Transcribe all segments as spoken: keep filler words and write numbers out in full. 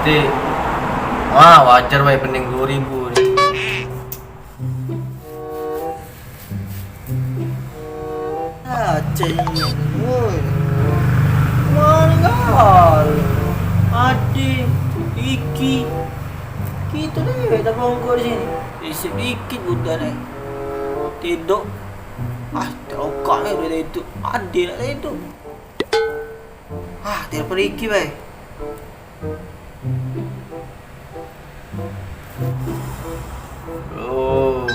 Ti. Wah, wajar bae pening dua ribu ni. Aceh ni, woi. Maninggal. Ade, Iki. Kito dewek tabongkok di sini. Isip dikit budak ni. Tiduk. Ah, terokak ni udah tiduk. Ade nak tiduk. Ah, telepon Iki bae. Oh.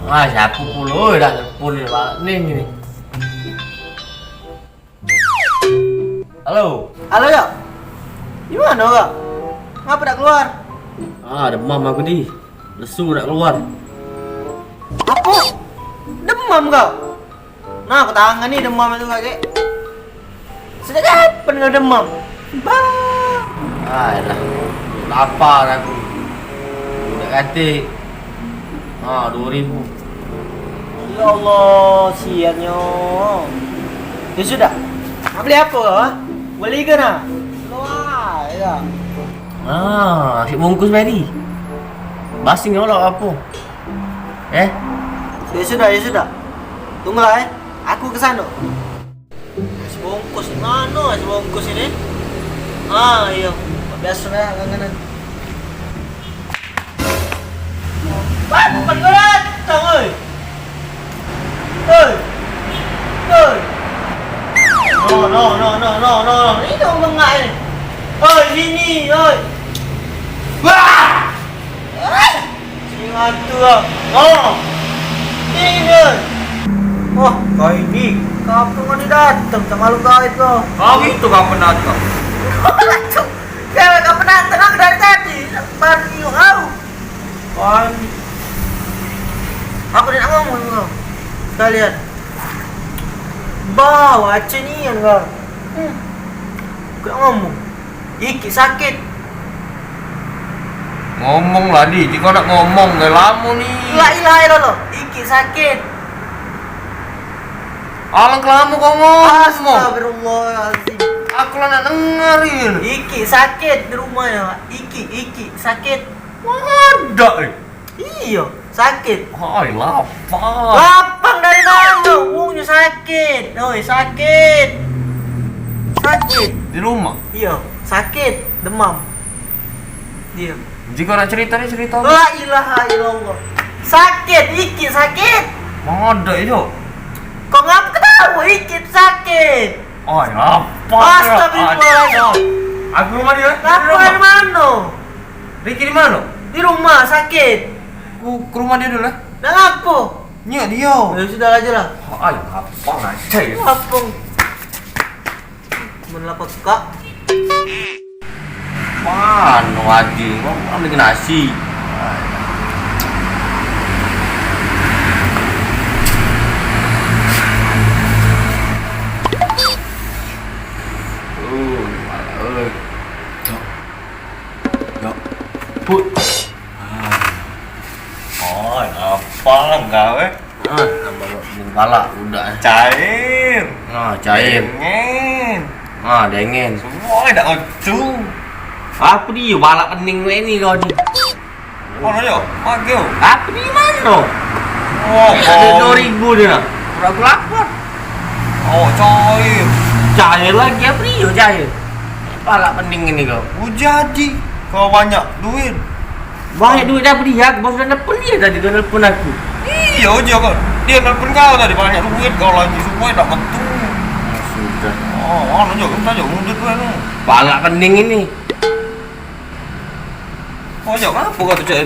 Wah, siapo pulo dak telepon ni, Pak? Ning ni. Halo. Halo, Kak. Di mano, Kak? Ngapa dak keluar? Ah, demam aku, Di. Lesu dak keluar. Apo? Demam, Kak? Nah, aku tangan ni demam tu kagek. Sejak kapan kau demam? Bah. Alah, lapar aku. Budak katik. Ha, dua ribu. Ya Allah, siannya. Ya sudah. Nak beli apa kau, ha? Beli ke nah? Keluar, ya. Ah, nasi bungkus beri. Basing nyolok apa? Eh? Ya sudah, ya sudah. Tunggulah, eh. Aku ke sana. Nasi bungkus di mano nasi bungkus ini? Ah, iya. Biasa lah langganan. Wah, bukan kau datang, oi. Oi. Oi. No, no, no, no, no, no. Ini kau bengak ini. Oi, sini, oi. Wah! Oi. Sini hantu kau. Oh. Sini, oi. Wah, kau ini. Kapan kau ni datang? Tak malu gaib kau. Kau itu kapan datang? Kau kapan datang? Aku dari tadi. Baru tengok kau. Kan. Aku ni nak ngomong dengan kau. Sekalian. Bau aceh ni kan kau. Hmm. Aku nak ngomong. Iki sakit. Ngomong lah, Di. Jika nak ngomong, dah lama ni. La ilaha illallah. Iki sakit. Alang kelama kau ngomong. Astagfirullahaladzim. Aku lah nak dengar ini. Iki sakit di rumah ya. Iki, iki sakit. Ada, eh. Iyo, sakit. Hai, lapang. Lapang dari mano? Wongnyo sakit. Oi, sakit. Sakit. Di rumah? Iyo, sakit, demam. Iyo. Jika nak cerita ni, cerita ni. La ilaha illallah. Sakit, iki sakit. Ada itu. Kau ngapa ketawa? Iki sakit. Oi, lapang. Astagfirullahaladzim. Aku rumah dia. Lapang dari mano? Riki di mano? Di rumah, sakit. Ku ke rumah dia dulu lah. Nak ngapo? Nyak dia. Ya sudah aja lah. Ai, apa ngacai? Apa? Men lah pekak. Mano Adi? Mau ambil nasi. Oh, eh. Yo. Put. Ah. Oh, apa lah kau, eh? Ah, tambah bini balak budak, eh. Cair. Ah, cair. Dengen. Ah, dengen. Semua dak lucu. Apa dia balak pening weh ni kau ni? Mana yo? Magel. Apa di mano? Oh, dia ada kau. Dua ribu dia nak. Pura-pura lapar. Oh, cair. Cair lagi apa dia cair? Balak pening ini kau. Oh, jadi kau banyak duit. Banyak duit dah beri aku, bos dah nelpon dia tadi, dah nelpon aku. Iya, aja kau. Dia nelpon kau tadi, banyak duit kau lagi, supaya tak betul. Ya sudah. Oh, anu je, kita je mundur dulu anu. Balak pening ini. Oh, cak, kenapa kau tu, Cak?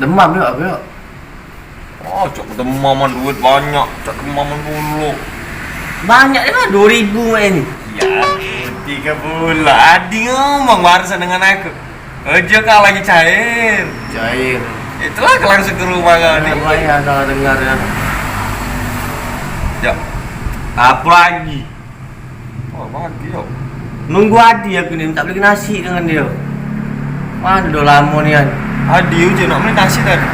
Demam juga aku, ya. Oh, cak, demaman duit banyak, cak, demaman dulu. Banyak dia mah, dua ribu main. Ya, tiga bulan. Adi ngomong barusan dengan aku. Ojo kau lagi cair. Cair. Itulah aku langsung ke rumah kau ni. Apa ya, salah dengar ya. Cak. Apa lagi? Oh, mati yo. Nunggu Adi aku ni, minta beli nasi dengan dia. Mana dah lama ni kan? Adi uji nak beli nasi tadi.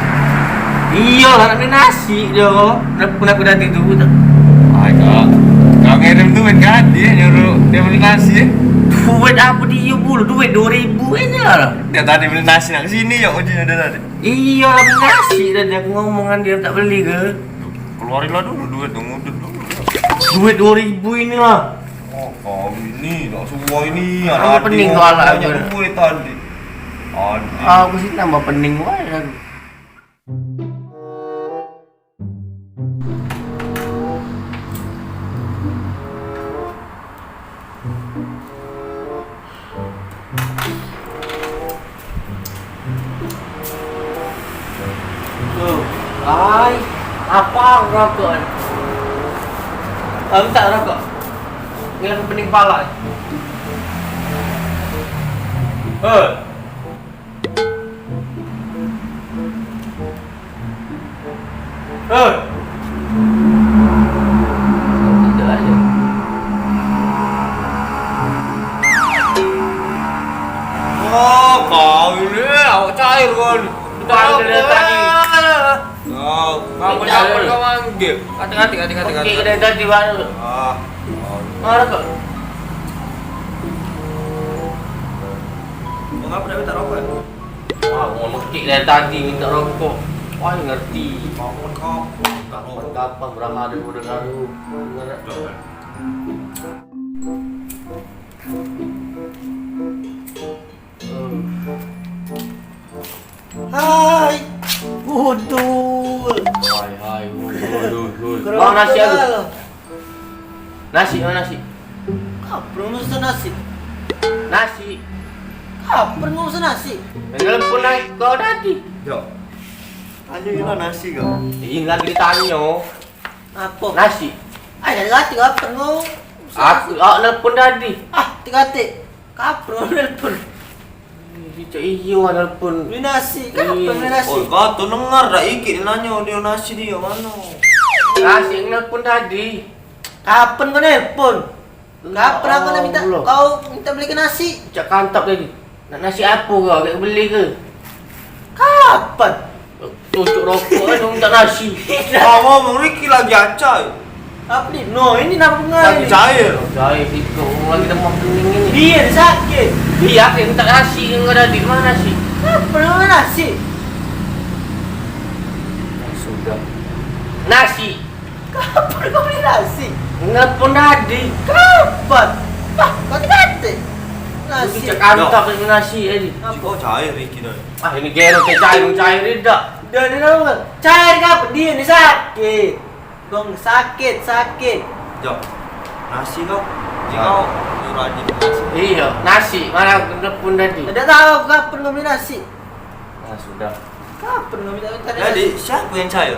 Iya lah, nak beli nasi dia. Kenapa aku dah tidur tak? Ai, kau, kau ngirim duit ke Adi, nyuruh dia beli nasi. Duit apo dio pulo? Duit duo ribu ini lah. Dio tadi beli nasi nak ke sini yo, ujinyo dio tadi. Iyo lah, beli nasi tadi aku ngomong kan, dio tak beli ke? Keluarinlah dulu duit, ngudut dulu. Duit duo ribu ini lah. Oh, kau ini, nak semua ini. Tambah pening kepala aku. Duit tadi. Tadi. Aku sih tambah pening wae aku. Tuh, ai, apa rokok? Kamu tak rokok? Ini aku pening pala. Hei. Hei. Oh, kau ini awak cair kau ni. Bukan dari tadi. Kau, kau Tidak. Kenapa kau manggil? Kati, kati, kati, kati, kati. Oke, dari tadi baru. Ah. Marah kau. Mengapa dak minta rokok? Wah, ngomong kecik dari tadi minta rokok. Wah, ngerti. Bangun kau, minta rokok. Kapan berangkat ada udah lalu. Hai, Udul. Hai, hai, Udul, Udul. Kenapa Bang, nasi aku. Kau? Nasi, mana nasi? Kapan ngurus nasi? Nasi. Kapan ngurus nasi? Nelpon lagi kau tadi. Yo. Tanyo ilo nasi kau. Iya, lagi ditanyo. Apa? Nasi. Ai, dari tadi kapan ngurus nasi? Aku, aku nelpon tadi. Ah, tiga tik. Kapan nelpon? Ih, cak iyo nelpon. Beli nasi, kapan beli nasi? Oh, kau tu dengar dak ikit nanyo dio nasi dio mano? Nasi yang nelpon tadi. Kapan kau nelpon? Kapan aku nak minta, Allah. Kau minta beli ke nasi? Cak kantap tadi. Nak nasi apo kau? Agak beli ke? Kapan? Tutup rokok kan, minta nasi. Kau ngomong Riki lagi acai. Apa ni? No, ini napa pengaruh ni? Lagi cair. Cair sikok, orang lagi demam pening ini. Dia ni sakit. Dia yang minta nasi yang ada di mana nasi? Apa nama nasi? Sudah. Nasi. Kapan kau beli nasi? Nelpon tadi. Kapan? Bah, kau kate. Nasi. Cak kantap nasi tadi. Apa? Kau cair Riki dah. Ah, ini gero cak cair, cair dak. Dia ni tahu kan? Cair kapan? Dia ni sakit. Bang, sakit, sakit. Jok. Nasi kau. Ni kau rajin nasi. Iyo, nasi. Mana aku telepon tadi? Dak tahu kapan kau beli nasi. Nah, sudah. Kapan kau minta tadi? Jadi, siapa yang cair?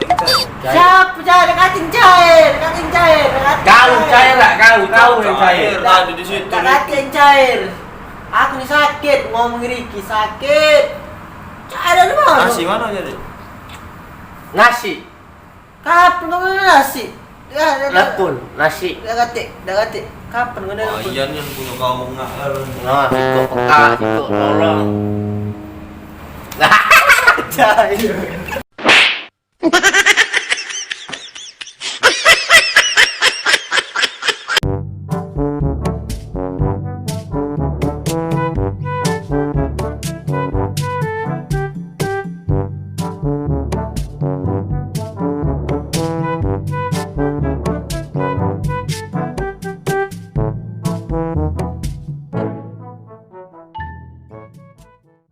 Yang cair. Siapa cair? Dak kating cair, dak kating cair, dak kating cair. Kau cair dak? Kau, kau yang cair. Tadi di situ. Dak kating cair. Aku ni sakit, ngomong Riki sakit. Cair dari mana? Nasi mana jadi? Nasi. Kapan kau kena nasi? Dah, dah, dah. Lapun, nasi. Dah katik, dah katik. Kapan kau kena lapun? Ayan yang punya kau ngak lalu. Nah, sikok peka, sikok tolong. Cai.